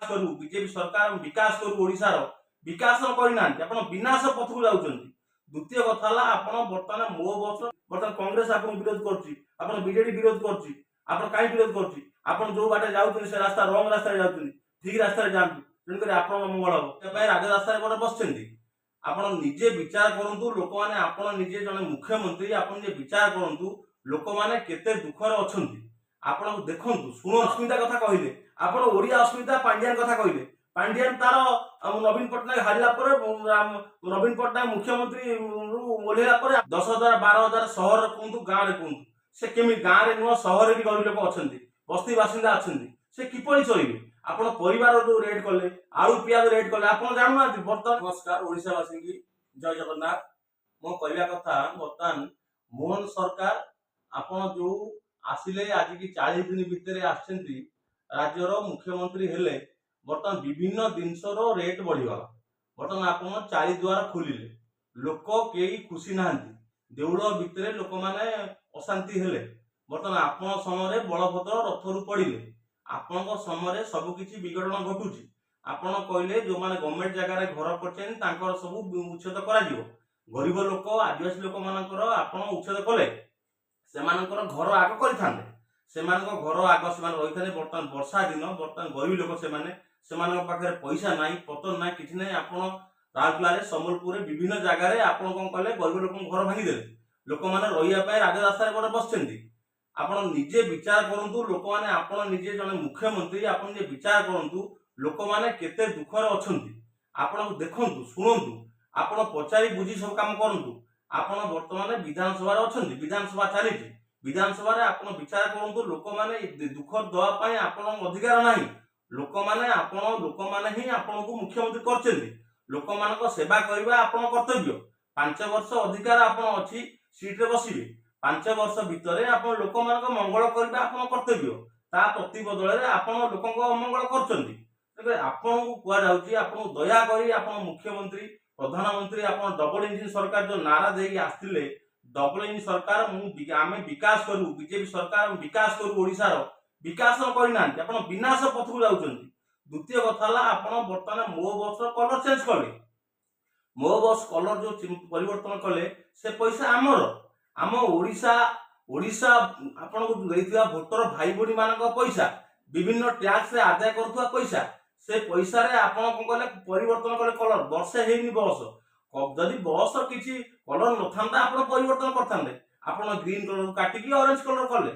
କରୁ, ବିଜେପି ସରକାର ବିକାଶ କରୁ, ଓଡ଼ିଶାର ବିକାଶ କରିନାହାନ୍ତି, ଆପଣ ବିନାଶ ପଥକୁ ଯାଉଛନ୍ତି। ଦ୍ୱିତୀୟ କଥା ହେଲା, ଆପଣ ବର୍ତ୍ତମାନ ମୋ ବସ, ବର୍ତ୍ତମାନ କଂଗ୍ରେସ ଆପଣଙ୍କୁ ବିରୋଧ କରୁଛି, ଆପଣ ବିଜେଡି ବିରୋଧ କରୁଛି। ଆପଣ କାହିଁ ବିରୋଧ କରୁଛି? ଆପଣ ଯୋଉ ବାଟେ ଯାଉଛନ୍ତି, ସେ ରାସ୍ତା ରଙ୍ଗ ରାସ୍ତାରେ ଯାଉଛନ୍ତି। ଠିକ ରାସ୍ତାରେ ଯାଆନ୍ତୁ, ତେଣୁକରି ଆପଣଙ୍କ ମଙ୍ଗଳ ହବ। ସେ ପାଇଁ ରାଜରାସ୍ତାରେ ଗୋଟେ ବସିଛନ୍ତି। ଆପଣ ନିଜେ ବିଚାର କରନ୍ତୁ ଲୋକମାନେ, ଆପଣ ନିଜେ ଜଣେ ମୁଖ୍ୟମନ୍ତ୍ରୀ, ଆପଣ ନିଜେ ବିଚାର କରନ୍ତୁ ଲୋକମାନେ କେତେ ଦୁଃଖରେ ଅଛନ୍ତି। ଆପଣ ଦେଖନ୍ତୁ, ଶୁଣ, ଅସ୍ମିତା କଥା କହିଲେ ଆପଣ, ଓଡ଼ିଆ ଅସ୍ମିତା, ପାଣ୍ଡିଆନ କଥା କହିଲେ। ପାଣ୍ଡିଆନ ତାର ନବୀନ ପଟ୍ଟନାୟକ ହାରିଲା ପରେ, ନବୀନ ପଟ୍ଟନାୟକ ମୁଖ୍ୟମନ୍ତ୍ରୀ ଓହ୍ଲେଇଲା ପରେ 10,000, 12,000, ସହରରେ କୁହନ୍ତୁ, ଗାଁରେ କୁହନ୍ତୁ, ସେ କେମିତି, ଗାଁରେ ନୁହଁ, ସହରରେ ବି ଗରିବ ଲୋକ ଅଛନ୍ତି, ବସ୍ତି ବାସିନ୍ଦା ଅଛନ୍ତି, ସେ କିପରି ଚଳିବେ? ଆପଣ ପରିବାର ଯୋଉ ରେଟ୍ କଲେ, ଆଳୁ ପିଆଜ ରେଟ୍ କଲେ, ଆପଣ ଜାଣୁନାହାନ୍ତି ବର୍ତ୍ତମାନ। ନମସ୍କାର ଓଡ଼ିଶାବାସୀଙ୍କୁ, ଜୟ ଜଗନ୍ନାଥ। ମୋ କହିବା କଥା, ବର୍ତ୍ତମାନ ମୋହନ ସରକାର ଆପଣ ଯୋଉ ଆସିଲେ, ଆଜିକି 40 ଦିନ ଭିତରେ ଆସିଛନ୍ତି, ରାଜ୍ୟର ମୁଖ୍ୟମନ୍ତ୍ରୀ ହେଲେ, ବର୍ତ୍ତମାନ ବିଭିନ୍ନ ଜିନିଷର ରେଟ୍ ବଢିଗଲା। ବର୍ତ୍ତମାନ ଆପଣ ଚାରିଦୁଆର ଖୋଲିଲେ, ଲୋକ କେହି ଖୁସି ନାହାନ୍ତି। ଦେଉଳ ଭିତରେ ଲୋକମାନେ ଅଶାନ୍ତି ହେଲେ। ବର୍ତ୍ତମାନ ଆପଣ ସମୟରେ ବଳଭଦ୍ର ରଥରୁ ପଡ଼ିଲେ। ଆପଣଙ୍କ ସମୟରେ ସବୁ କିଛି ବିଘଟଣ ଘଟୁଛି। ଆପଣ କହିଲେ ଯୋଉମାନେ ଗଭର୍ଣ୍ଣମେଣ୍ଟ ଜାଗାରେ ଘର କରିଛନ୍ତି, ତାଙ୍କର ସବୁ ଉଚ୍ଛେଦ କରାଯିବ। ଗରିବ ଲୋକ, ଆଦିବାସୀ ଲୋକମାନଙ୍କର ଆପଣ ଉଚ୍ଛେଦ କଲେ, ସେମାନଙ୍କର ଘର ଆଗ କରିଥାନ୍ତେ, ସେମାନଙ୍କ ଘର ଆଗ ସେମାନେ ରହିଥାନ୍ତେ। ବର୍ତ୍ତମାନ ବର୍ଷା ଦିନ, ବର୍ତ୍ତମାନ ଗରିବ ଲୋକ ସେମାନେ, ସେମାନଙ୍କ ପାଖରେ ପଇସା ନାହିଁ, ପତର ନାହିଁ, କିଛି ନାହିଁ। ଆପଣ ରାଉରକେଲାରେ, ସମ୍ବଲପୁରରେ, ବିଭିନ୍ନ ଜାଗାରେ ଆପଣ କଣ କଲେ? ଗରିବ ଲୋକଙ୍କ ଘର ଭାଙ୍ଗିଦେଲେ। ଲୋକମାନେ ରହିବା ପାଇଁ ରାଜରାସ୍ତାରେ ଗୋଟେ ବସିଛନ୍ତି। ଆପଣ ନିଜେ ବିଚାର କରନ୍ତୁ ଲୋକମାନେ, ଆପଣ ନିଜେ ଜଣେ ମୁଖ୍ୟମନ୍ତ୍ରୀ, ଆପଣ ନିଜେ ବିଚାର କରନ୍ତୁ ଲୋକମାନେ କେତେ ଦୁଃଖରେ ଅଛନ୍ତି। ଆପଣ ଦେଖନ୍ତୁ, ଶୁଣନ୍ତୁ, ଆପଣ ପଚାରି ବୁଝି ସବୁ କାମ କରନ୍ତୁ। ଆପଣ ବର୍ତ୍ତମାନ ବିଧାନସଭାରେ ଅଛନ୍ତି, ବିଧାନସଭା ଚାଲିଛି। ବିଧାନସଭାରେ ଆପଣ ବିଚାର କରନ୍ତୁ। ଲୋକମାନେ ଦୁଃଖ ଦେବା ପାଇଁ ଆପଣଙ୍କ ଅଧିକାର ନାହିଁ। ଲୋକମାନେ, ଆପଣ ଲୋକମାନେ ହିଁ ଆପଣଙ୍କୁ ମୁଖ୍ୟମନ୍ତ୍ରୀ କରିଛନ୍ତି। ଲୋକମାନଙ୍କ ସେବା କରିବା ଆପଣଙ୍କ କର୍ତ୍ତବ୍ୟ। 5 ବର୍ଷ ଅଧିକାର ଆପଣ ଅଛି, ସିଟରେ ବସିବେ। 5 ବର୍ଷ ଭିତରେ ଆପଣ ଲୋକମାନଙ୍କ ମଙ୍ଗଳ କରିବା ଆପଣଙ୍କ କର୍ତ୍ତବ୍ୟ। ତା ପ୍ରତିବଦଳରେ ଆପଣ ଲୋକଙ୍କ ଅମଙ୍ଗଳ କରୁଛନ୍ତି। ତେବେ ଆପଣଙ୍କୁ କୁହାଯାଉଛି, ଆପଣଙ୍କୁ ଦୟାକରି, ଆପଣ ମୁଖ୍ୟମନ୍ତ୍ରୀ, ପ୍ରଧାନମନ୍ତ୍ରୀ, ଆପଣ ଡବଲ ଇଞ୍ଜିନ ସରକାର ଯୋଉ ନାରା ଦେଇକି ଆସିଥିଲେ, ଡବଲ ଇଞ୍ଜିନ ସରକାର, ଆମେ ବିକାଶ କରିବୁ, ବିଜେପି ସରକାର ବିକାଶ କରିବୁ, ଓଡ଼ିଶାର ବିକାଶ କରିନାହାନ୍ତି, ଆପଣ ବିନାଶ ପଥକୁ ଯାଉଛନ୍ତି। ଦ୍ୱିତୀୟ କଥା ହେଲା, ଆପଣ ବର୍ତ୍ତମାନ ମୋ ବସର କଲର ଚେଞ୍ଜ କଲେ। ମୋ ବସ୍ କଲର ଯୋଉ ପରିବର୍ତ୍ତନ କଲେ, ସେ ପଇସା ଆମର, ଆମ ଓଡ଼ିଶା ଓଡ଼ିଶା ଆପଣଙ୍କୁ ଦେଇଥିବା ଭୋଟର ଭାଇ ଭଉଣୀ ମାନଙ୍କ ପଇସା, ବିଭିନ୍ନ ଟ୍ୟାକ୍ସରେ ଆଦାୟ କରୁଥିବା ପଇସା। ସେ ପଇସାରେ ଆପଣ କଣ କଲେ? ପରିବର୍ତ୍ତନ କଲେ କଲର। ବର୍ଷେ ହେଇନି ବସ୍। ଯଦି ବସ୍ କିଛି କଲର ନଥାନ୍ତା, ଆପଣ ପରିବର୍ତ୍ତନ କରିଥାନ୍ତେ। ଆପଣ ଗ୍ରୀନ କଲର କାଟିକି ଅରେଞ୍ଜ କଲର କଲେ।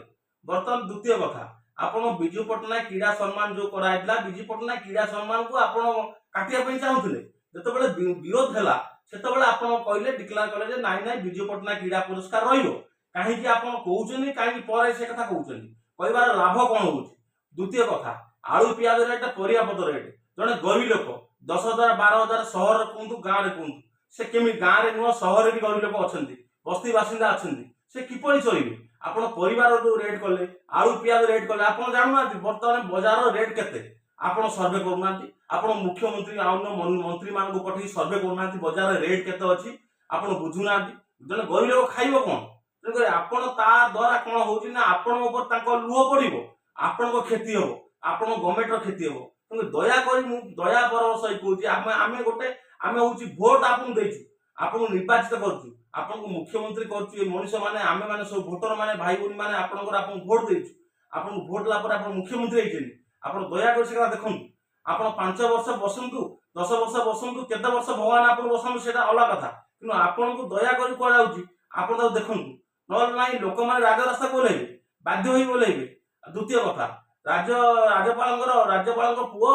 ବର୍ତ୍ତମାନ ଦ୍ୱିତୀୟ କଥା, ଆପଣ ବିଜୁ ପଟ୍ଟନାୟକ କ୍ରୀଡ଼ା ସମ୍ମାନ ଯୋଉ କରାଯାଇଥିଲା, ବିଜୁ ପଟ୍ଟନାୟକ କ୍ରୀଡ଼ା ସମ୍ମାନକୁ ଆପଣ କାଟିବା ପାଇଁ ଚାହୁଁଥିଲେ। ଯେତେବେଳେ ବିରୋଧ ହେଲା, ସେତେବେଳେ ଆପଣ କହିଲେ, ଡିକ୍ଲେୟାର କଲେ ଯେ ନାଇଁ ନାଇଁ, ବିଜୁ ପଟ୍ଟନାୟକ କ୍ରୀଡ଼ା ପୁରସ୍କାର ରହିବ। କାହିଁକି ଆପଣ କହୁଛନ୍ତି? କାହିଁକି ପରେ ସେ କଥା କହୁଛନ୍ତି? କହିବାର ଲାଭ କଣ ହଉଛି? ଦ୍ୱିତୀୟ କଥା, ଆଳୁ ପିଆଜ ରେଟ୍, ପରିବା ପତ୍ର ରେଟ୍। ଜଣେ ଗରିବ ଲୋକ 10,000, 12,000, ସହରରେ କୁହନ୍ତୁ, ଗାଁରେ କୁହନ୍ତୁ, ସେ କେମିତି, ଗାଁରେ ନୁହଁ, ସହରରେ ବି ଗରିବ ଲୋକ ଅଛନ୍ତି, ବସ୍ତି ବାସିନ୍ଦା ଅଛନ୍ତି, ସେ କିପରି ଚଳିବେ? ଆପଣ ପରିବାର ଯୋଉ ରେଟ୍ କଲେ, ଆଳୁ ପିଆଜ ରେଟ୍ କଲେ, ଆପଣ ଜାଣୁନାହାନ୍ତି ବର୍ତ୍ତମାନ ବଜାରର ରେଟ୍ କେତେ? ଆପଣ ସର୍ଭେ କରୁନାହାନ୍ତି। ଆପଣ ମୁଖ୍ୟମନ୍ତ୍ରୀ ଅନ୍ୟ ମନ୍ତ୍ରୀମାନଙ୍କୁ ପଠେଇ ସର୍ଭେ କରୁନାହାନ୍ତି ବଜାରରେ ରେଟ୍ କେତେ ଅଛି। ଆପଣ ବୁଝୁନାହାନ୍ତି। ଜଣେ ଗରିବ ଲୋକ ଖାଇବ କଣ? ତେଣୁକରି ଆପଣ ତା ଦ୍ୱାରା କଣ ହଉଛି ନା, ଆପଣଙ୍କ ଉପରେ ତାଙ୍କ ଲୁହ ପଡିବ, ଆପଣଙ୍କ କ୍ଷତି ହବ, ଆପଣଙ୍କ ଗଭର୍ଣ୍ଣମେଣ୍ଟର କ୍ଷତି ହବ। ତେଣୁ ଦୟାକରି, ମୁଁ ଦୟା ପରବଶ ହେଇ କହୁଛି, ଆମେ ଆମେ ଗୋଟେ ଆମେ ହଉଛି ଭୋଟ ଆପଣଙ୍କୁ ଦେଇଛୁ, ଆପଣଙ୍କୁ ନିର୍ବାଚିତ କରୁଛୁ, ଆପଣଙ୍କୁ ମୁଖ୍ୟମନ୍ତ୍ରୀ କରୁଛୁ। ଏ ମଣିଷ ମାନେ, ଆମେ ମାନେ ସବୁ ଭୋଟର ମାନେ, ଭାଇ ଭଉଣୀ ମାନେ ଆପଣଙ୍କର, ଆପଣଙ୍କୁ ଭୋଟ ଦେଇଛୁ। ଆପଣଙ୍କୁ ଭୋଟ ଦେଲା ପରେ ଆପଣ ମୁଖ୍ୟମନ୍ତ୍ରୀ ହେଇଛନ୍ତି। ଆପଣ ଦୟାକରି ସେ କଥା ଦେଖନ୍ତୁ। ଆପଣ 5 ବର୍ଷ ବସନ୍ତୁ, 10 ବର୍ଷ ବସନ୍ତୁ, କେତେ ବର୍ଷ ଭଗବାନ ଆପଣଙ୍କୁ ବସନ୍ତୁ, ସେଇଟା ଅଲଗା କଥା। କିନ୍ତୁ ଆପଣଙ୍କୁ ଦୟାକରି କୁହାଯାଉଛି, ଆପଣ ତାକୁ ଦେଖନ୍ତୁ। ନହେଲେ ନାହିଁ, ଲୋକମାନେ ରାଜରାସ୍ତାକୁ ଓହ୍ଲେଇବେ, ବାଧ୍ୟ ହୋଇ ଓହ୍ଲେଇବେ। ଆଉ ଦ୍ୱିତୀୟ କଥା, ରାଜ୍ୟପାଳଙ୍କ ପୁଅ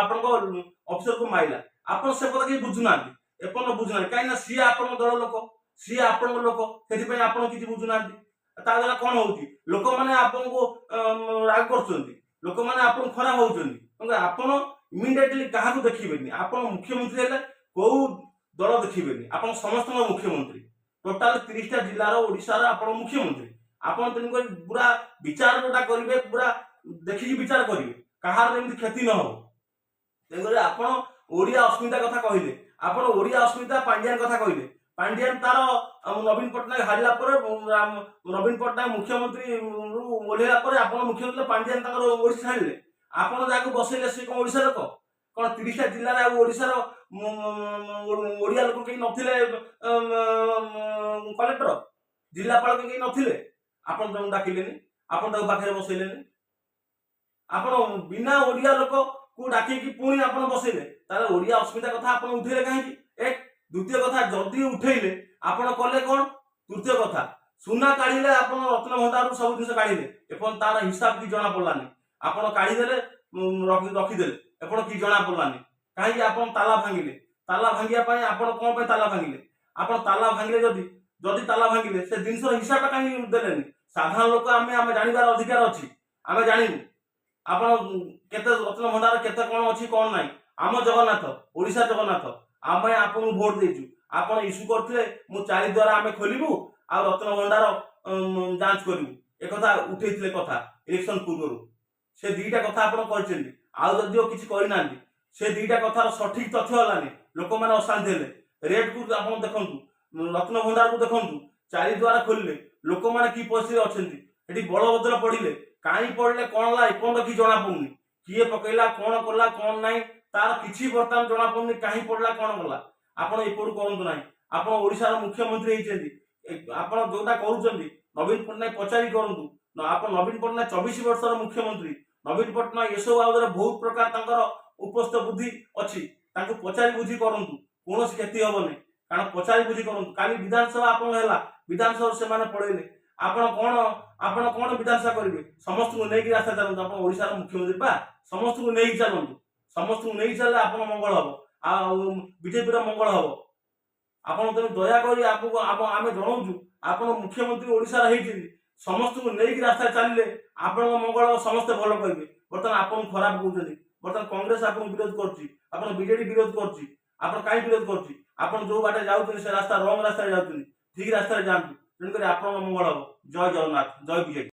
ଆପଣଙ୍କ ଅଫିସରକୁ ମାଇଲା। ଆପଣ ସେ କଥା କିଛି ବୁଝୁନାହାନ୍ତି, ଏପର୍ଯ୍ୟନ୍ତ ବୁଝୁନାହାନ୍ତି। କାହିଁକି ନା ସିଏ ଆପଣଙ୍କ ଦଳ ଲୋକ, ସିଏ ଆପଣଙ୍କ ଲୋକ, ସେଥିପାଇଁ ଆପଣ କିଛି ବୁଝୁନାହାନ୍ତି। ତା ଦ୍ୱାରା କଣ ହଉଛି? ଲୋକମାନେ ଆପଣଙ୍କୁ ରାଗ କରୁଛନ୍ତି, ଲୋକମାନେ ଆପଣଙ୍କୁ ଖରାପ ହଉଛନ୍ତି। ତେଣୁ ଆପଣ ଇମିଡିଏଟଲି କାହାକୁ ଦେଖିବେନି। ଆପଣ ମୁଖ୍ୟମନ୍ତ୍ରୀ ହେଲେ କୋଉ ଦଳ ଦେଖିବେନି, ଆପଣ ସମସ୍ତଙ୍କ ମୁଖ୍ୟମନ୍ତ୍ରୀ। ଟୋଟାଲ 30ଟା ଜିଲ୍ଲାର, ଓଡ଼ିଶାର ଆପଣ ମୁଖ୍ୟମନ୍ତ୍ରୀ ଆପଣ। ତେଣୁକରି ପୁରା ବିଚାର ଯୋଉଟା କରିବେ, ପୁରା ଦେଖିକି ବିଚାର କରିବେ, କାହାର ଯେମିତି କ୍ଷତି ନ ହବ। ତେଣୁକରି ଆପଣ ଓଡ଼ିଆ ଅସ୍ମିତା କଥା କହିଲେ ଆପଣ, ଓଡ଼ିଆ ଅସ୍ମିତା, ପାଣ୍ଡିଆନ କଥା କହିଲେ। ପାଣ୍ଡିଆନ ତାର ନବୀନ ପଟ୍ଟନାୟକ ହାରିଲା ପରେ, ନବୀନ ପଟ୍ଟନାୟକ ମୁଖ୍ୟମନ୍ତ୍ରୀ ଓହ୍ଲେଇଲା ପରେ, ଆପଣ ମୁଖ୍ୟମନ୍ତ୍ରୀ, ପାଣ୍ଡିଆନ ତାଙ୍କର ଓଡ଼ିଶା ଛାଡ଼ିଲେ। ଆପଣ ଯାହାକୁ ବସେଇଲେ ସେ କଣ ଓଡ଼ିଶା ଲୋକ? କଣ 30ଟା ଜିଲ୍ଲାରେ ଆଉ ଓଡ଼ିଶାର ଓଡ଼ିଆ ଲୋକ କେହି ନଥିଲେ? କଲେକ୍ଟର, ଜିଲ୍ଲାପାଳ କେହି ନଥିଲେ? ଆପଣ ତାଙ୍କୁ ଡାକିଲେନି, ଆପଣ ତାକୁ ପାଖରେ ବସେଇଲେନି। ଆପଣ ବିନା ଓଡ଼ିଆ ଲୋକକୁ ଡାକିକି ପୁଣି ଆପଣ ବସେଇଲେ, ତାହେଲେ ଓଡ଼ିଆ ଅସ୍ମିତା କଥା ଆପଣ ଉଠେଇଲେ କାହିଁକି? ଏକ। ଦ୍ୱିତୀୟ କଥା, ଯଦି ଉଠେଇଲେ ଆପଣ କଲେ କଣ? ତୃତୀୟ କଥା, ସୁନା କାଢିଲେ ଆପଣ, ରତ୍ନ ଭଣ୍ଡାରରୁ ସବୁ ଜିନିଷ କାଢିଲେ, ଏପର୍ଯ୍ୟନ୍ତ ତାର ହିସାବ କି ଜଣା ପଡିଲାନି। ଆପଣ କାଢିଦେଲେ, ରଖିଦେଲେ, ଏପଟ କି ଜଣା ପଡିଲାନି। କାହିଁକି ଆପଣ ତାଲା ଭାଙ୍ଗିଲେ? ତାଲା ଭାଙ୍ଗିବା ପାଇଁ ଆପଣ କଣ ପାଇଁ ତାଲା ଭାଙ୍ଗିଲେ? ଆପଣ ତାଲା ଭାଙ୍ଗିଲେ, ଯଦି ଯଦି ତାଲା ଭାଙ୍ଗିଲେ, ସେ ଜିନିଷର ହିସାବଟା କାହିଁକି ଦେଲେନି? ସାଧାରଣ ଲୋକ ଆମେ, ଆମେ ଜାଣିବାର ଅଧିକାର ଅଛି, ଆମେ ଜାଣିବୁ ଆପଣ କେତେ ରତ୍ନ ଭଣ୍ଡାର କେତେ କଣ ଅଛି କଣ ନାହିଁ। ଆମ ଜଗନ୍ନାଥ, ଓଡ଼ିଶା ଜଗନ୍ନାଥ, ଆମେ ଆପଣଙ୍କୁ ଭୋଟ ଦେଇଛୁ। ଆପଣ ଇସ୍ୟୁ କରିଥିଲେ, ମୁଁ ଚାରି ଦ୍ୱାର ଆମେ ଖୋଲିବୁ ଆଉ ରତ୍ନ ଭଣ୍ଡାର ଯାଞ୍ଚ କରିବୁ, ଏକଥା ଉଠେଇଥିଲେ କଥା ଇଲେକ୍ସନ ପୂର୍ବରୁ। ସେ ଦିଟା କଥା ଆପଣ କରିଛନ୍ତି, ଆଉ ଯଦିଓ କିଛି କରିନାହାନ୍ତି, ସେ ଦିଟା କଥାର ସଠିକ ତଥ୍ୟ ହେଲାନି, ଲୋକମାନେ ଅଶାନ୍ତି ହେଲେ। ରେଟକୁ ଆପଣ ଦେଖନ୍ତୁ, ରତ୍ନ ଭଣ୍ଡାରକୁ ଦେଖନ୍ତୁ, ଚାରି ଦ୍ୱାର ଖୋଲିଲେ ଲୋକମାନେ କି ପରିସ୍ଥିତିରେ ଅଛନ୍ତି। ଏଠି ବଳଭଦ୍ର ପଡିଲେ, କାହିଁ ପଡିଲେ, କଣ ହେଲା, ଏପର୍ଯ୍ୟନ୍ତ କିଛି ଜଣା ପଡୁନି। କିଏ ପକେଇଲା, କଣ କଲା, କଣ ନାହିଁ, ତାର କିଛି ବର୍ତ୍ତମାନ ଜଣା ପଡୁନି। କାହିଁ ପଡିଲା, କଣ କଲା? ଆପଣ ଏପଟୁ କରନ୍ତୁ ନାହିଁ। ଆପଣ ଓଡ଼ିଶାର ମୁଖ୍ୟମନ୍ତ୍ରୀ ହେଇଛନ୍ତି। ଆପଣ ଯୋଉଟା କରୁଛନ୍ତି ନବୀନ ପଟ୍ଟନାୟକ ପଚାରି କରନ୍ତୁ। ଆପଣ ନବୀନ ପଟ୍ଟନାୟକ 24 ବର୍ଷର ମୁଖ୍ୟମନ୍ତ୍ରୀ। ନବୀନ ପଟ୍ଟନାୟକ ଏସବୁ ବାବଦରେ ବହୁତ ପ୍ରକାର ତାଙ୍କର ଉପସ୍ଥିତ ବୁଦ୍ଧି ଅଛି। ତାଙ୍କୁ ପଚାରି ବୁଝି କରନ୍ତୁ, କୌଣସି କ୍ଷତି ହବନି। କାରଣ ପଚାରି ବୁଝି କରନ୍ତୁ। କାଲି ବିଧାନସଭା ଆପଣଙ୍କ ହେଲା, ବିଧାନସଭା ସେମାନେ ପଳେଇଲେ। ଆପଣ କଣ ବିଧାନସଭା କରିବେ? ସମସ୍ତଙ୍କୁ ନେଇକି ରାସ୍ତା ଚାଲନ୍ତୁ। ଆପଣ ଓଡ଼ିଶାର ମୁଖ୍ୟମନ୍ତ୍ରୀ ପା। ସମସ୍ତଙ୍କୁ ନେଇକି ଚାଲନ୍ତୁ। ସମସ୍ତଙ୍କୁ ନେଇକି ଚାଲିଲେ ଆପଣ ମଙ୍ଗଳ ହବ ଆଉ ବିଜେପିର ମଙ୍ଗଳ ହବ। ଆପଣ ତେଣୁ ଦୟାକରି ଆପଣଙ୍କୁ ଆମେ ଜଣାଉଛୁ, ଆପଣ ମୁଖ୍ୟମନ୍ତ୍ରୀ ଓଡ଼ିଶାର ହେଇଛନ୍ତି, ସମସ୍ତଙ୍କୁ ନେଇକି ରାସ୍ତାରେ ଚାଲିଲେ ଆପଣଙ୍କ ମଙ୍ଗଳ ହବ, ସମସ୍ତେ ଭଲ କହିବେ। ବର୍ତ୍ତମାନ ଆପଣଙ୍କୁ ଖରାପ କହୁଛନ୍ତି। ବର୍ତ୍ତମାନ କଂଗ୍ରେସ ଆପଣଙ୍କୁ ବିରୋଧ କରୁଛି, ଆପଣ ବିଜେଡି ବିରୋଧ କରୁଛି। ଆପଣ କାହିଁ ବିରୋଧ କରୁଛି? ଆପଣ ଯୋଉ ବାଟେ ଯାଉଛନ୍ତି ସେ ରାସ୍ତା ରଙ୍ଗ ରାସ୍ତାରେ ଯାଉଛନ୍ତି, ଠିକ ରାସ୍ତାରେ ଯାଆନ୍ତୁ। ତେଣୁକରି ଆପଣଙ୍କ ମଙ୍ଗଳ ହବ। ଜୟ ଜଗନ୍ନାଥ, ଜୟ ବିଜେଡି।